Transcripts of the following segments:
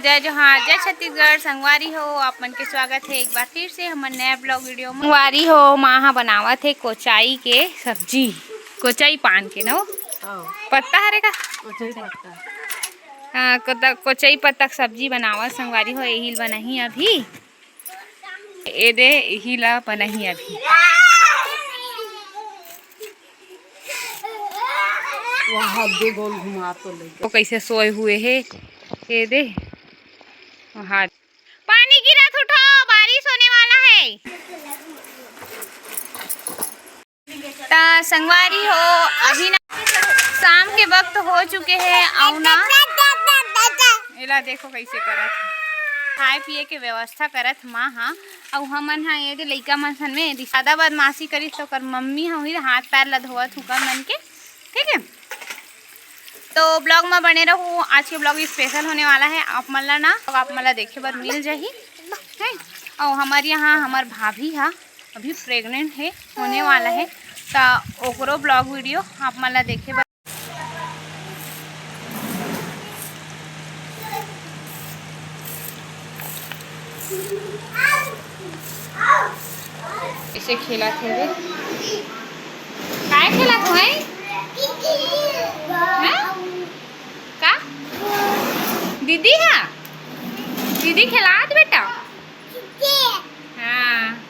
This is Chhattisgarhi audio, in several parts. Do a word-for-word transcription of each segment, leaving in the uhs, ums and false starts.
जय जोहार, जय छत्तीसगढ़। संगवारी हो, आप मन के स्वागत हे एक बार फिर से हमर नया ब्लॉग वीडियो में। संगवारी हो, माँ ह बनावत हे कोचाई के सब्जी, कोचाई पान के न वो हाँ। पत्ता हरे का? कोचाई पत्ता। हाँ, कोता-, कोचाई पत्ता के सब्जी बनावत संगवारी हो, यही ल बनाही अभी। ए दे, यही ला बनाही अभी। वहाँ दे गोल घुमा तो लेके। वो कैसे सोए हुए हे, ए दे, हाथ। पानी गिरत, उठो, बारिश होने वाला है। त संगवारी हो, अभी ना शाम के वक्त हो चुके हे, अउ ना एला देखो कैसे करत हे, खाए पिए के व्यवस्था करत माँ हा। अउ हमन हा ये दे लइका मन सन में ज्यादा बदमाशी करिस त ओकर मम्मी हा उही हाथ पैर ला धोवत हुकर मन के, ठीक है। तो ब्लॉग में बने रहू, आज के ब्लॉग स्पेशल होने वाला है। आप मन ला ना, आप मन ला देखे बर मिल जाही, है। और हमारे यहाँ हमार भाभी हा अभी प्रेग्नेंट है, होने वाला है, तो ओकरो ब्लॉग वीडियो आप मन ला देखे बर। इसे खेला थे रे। काय खेला थे भाई? हैं? का? दीदी हा? दीदी खेलात बेटा? हाँ।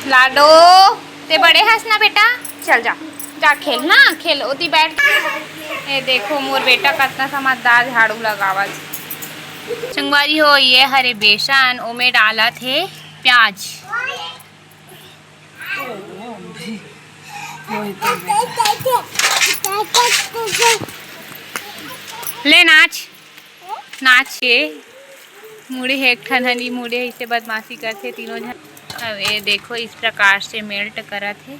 लाडो, ते बड़े हस ना बेटा, चल जा, जा खेल ना, खेल, ओती बैठ। ए देखो मोर बेटा कतना समझदार, झाड़ू लगावत। संगवारी हो, ये हरे बेसन, ओमे डालत हे प्याज। ले नाच, नाच के मुड़े हे, एक ठन हनी मुड़े, इसे बदमाशी करथे तीनों झन। अब ये देखो, इस प्रकार से मेल्ट करत हे।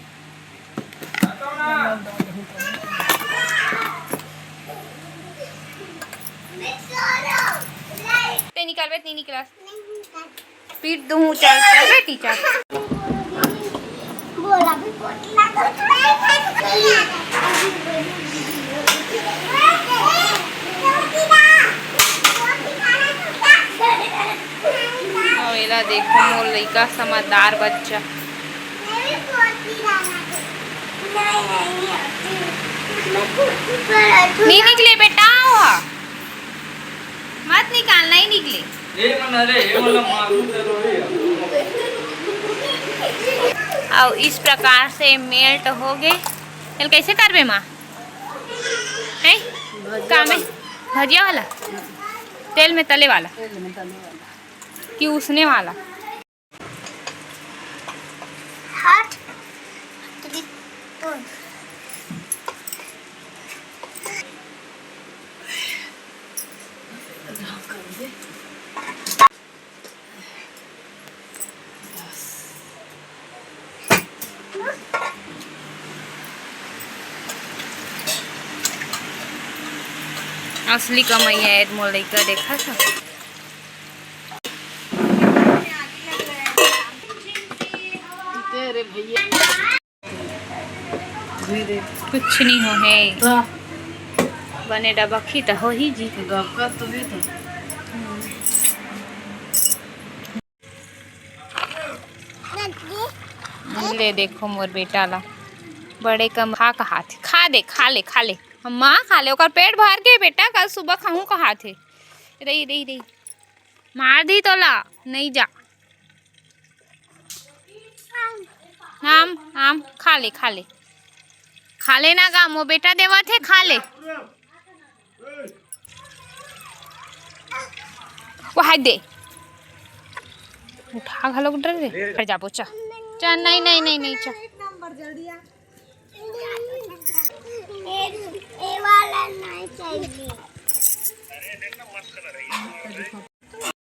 ते निकालबे, नहीं निकला। पीट दूँ, चल, चल रे टीचर। बोला भी पोटला तो अउ एला देखो, मोर लइका समझदार बच्चा। नहीं निकले बेटा, आओ। मत निकाल, नहीं निकले। ए मन, अरे, ए मन ला मारू चलो रे। अउ इस प्रकार से मेल्ट हो गे। तेल कैसे करबे माँ? हैं? भजिया का में? वाला। भजिया वाला? तेल में तले वाला? तेल में तले वाला। कि उसने वाला? हाथ। असली कमैया ए मोर लइका, देखा था। तेरे भैया। कुछ नहीं हो हे। बने डबकही त होही जी। डबका तो हे तो। ले देखो मोर बेटा ला, बड़े कम खा कहाथे, खा दे, खा ले, खा ले, माँ खा ले, ओकर पेट भर गे बेटा, कल सुबह खाहूँ कहाथे। रही, रही, रही। मार दी तोला, नहीं जा। आम, आम, खा ले, खा ले। खा ले ना गा, मोर बेटा देवत हे, खा ले। वो हाय दे। उठा घलो डर रे। कर जाबो, चा। चा, नहीं, नहीं, नहीं, नहीं, चा। ए, ए वाला नहीं चाहिए।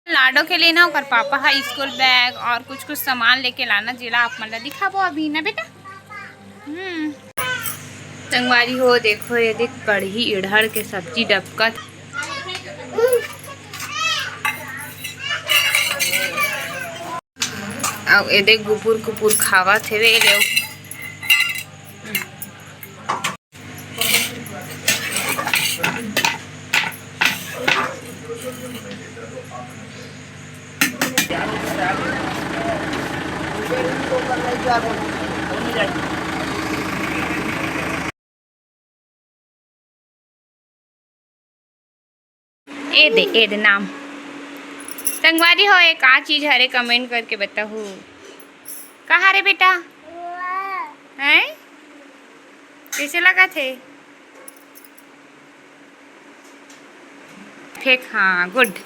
लाडो के लिए ना ओकर पापा हा स्कूल बैग और कुछ कुछ सामान लेके लाना, जेला आप मन ला दिखाबो अभी ना बेटा। हम्म। संगवारी हो, देखो ये देख कढ़ी इड़हर के सब्जी डबकत। अउ ए देख गुपुर गुपुर खावत हेवे ले। ए दे, ए दे नाम। संगवारी हो, ए का चीज हरे, comment करके बताहू। का हरे बेटा? हैं? कैसे लगत हे? फेंक, हाँ, good।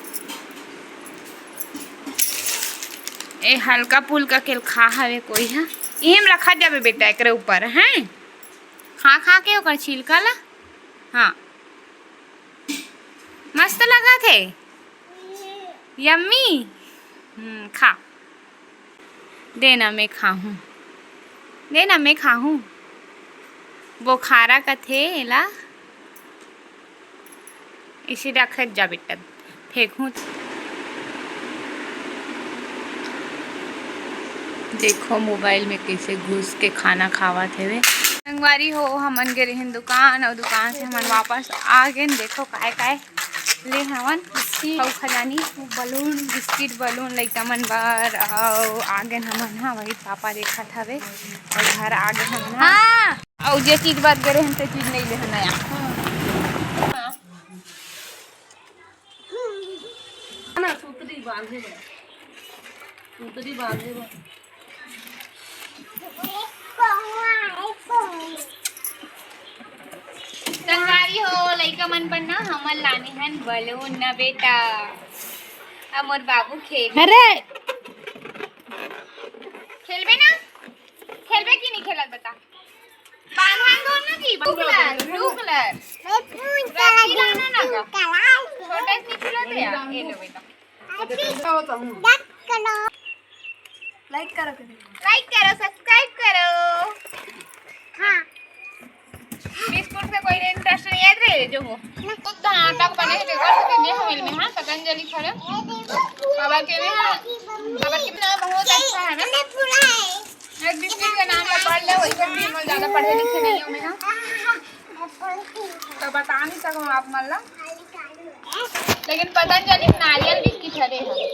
ए हल्का फुल्का केल खा हवे कोई, हाँ? इही म रखा जाबे बेटा, एकरे ऊपर, हैं? खा खा के ओकर छिलका ला। हाँ, मस्त लगत हे। Yummy। हम्म, खा। दे ना, मैं खाहूँ। दे ना, मैं खाहूँ। बोखारा कथे एला। इसे रखत जा बेटा, फेंकहूँ। देखो मोबाइल में कैसे घुस के खाना खावत हेवे। संगवारी हो, हमन गे रहेन दुकान अउ दुकान से हमन वापस आ गेन। देखो काय काय ले हवन, बिस्किट अउ खजानी, balloon, बिस्किट balloon लइका मन बर। अउ आ गेन हमन, हाँ, वही पापा देखत हवे अउ घर आ गेन हमन, हाँ। अउ जे चीज बर गे रहेन ते चीज नइ लेहन आया। ना, सुतरी बांधे बर। सुतरी बांधे बर। संगवारी हो, लइका मन बर ना हमन लाने हन balloon ना बेटा। अब मोर बाबू खेल। अरे! खेलबे ना? खेलबे कि नहीं खेलत बता? बांधन दो ना जी, blue colour, blue colour। रस्सी लाना ना गा। छोटा से निकला थे यार, ये लो बेटा। Like करो। Like करो, subscribe करो। हाँ। बिस्कुट से कोई interest नहीं है रे, जो हो। खुद का आटा को बना के देखो, तो मैं हूँ इनमें, हाँ, पतंजलि खा रहे। बाबा के में, हाँ, बाबा के में बहुत अच्छा है ना। एक बिस्किट के नाम ला पढ़ ले, वही पर भी हम ज्यादा पढ़े लिखे नहीं हो, मैं, हाँ। तो बता नहीं सकूँ आप मन ला। लेकिन पतंजलि नारियल बिस्किट हरे है।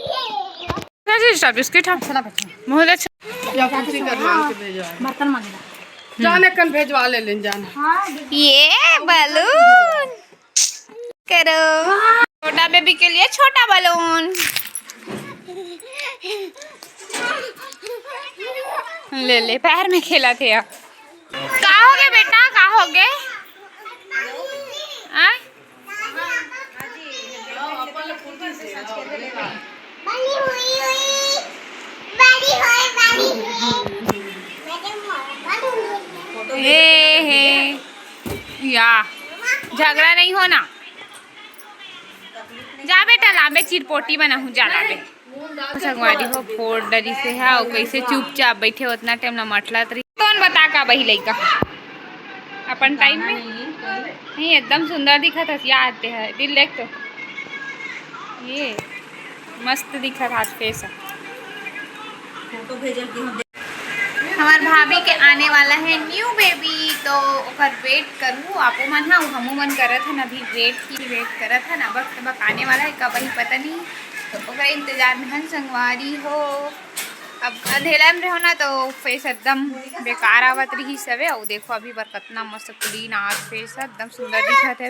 अच्छा, बिस्किट है। अच्छा लगा। बहुत अच्छा। या कुर्सी कर मांग के भेजवा। बर्तन मांगेला। जाने कन भेजवा ले लेन जाना। ये balloon करो। छोटा बेबी के लिए छोटा balloon। ले ले, पैर में खेला थे यार। का हो गए बेटा, का हो गए? आय? बड़ी हुई हुई, बड़ी होए, बड़ी हुई। हे, हे। या, झगड़ा नहीं होना। जा बेटा, लाबे चिरपोटी बनाहूँ, जा लाबे। संगवारी हो, फोड़ डरी से है, अउ कैसे चुपचाप बैठे, उतना टाइम ना मटलत रही। कौन बता का बही लइका अपन टाइम में? नहीं, एकदम सुंदर दिखत हस, या आते हैं, दिल देख तो। ये मस्त दिखत आज face। फोटो भेजल कि हम हमार भाभी के आने वाला है new baby, तो ओकर wait करू आपो मन हा, हमू मन करत हन अभी wait की, wait करत हन, अबक तबक आने वाला है, कब ही पता नहीं, तो ओकर इंतजार में हन संगवारी हो। अब अंधेरा में रहो ना तो face एकदम बेकार आवत रही सवे। अउ देखो अभी बर कतना मस्त clean आज face एकदम सुंदर दिखत है।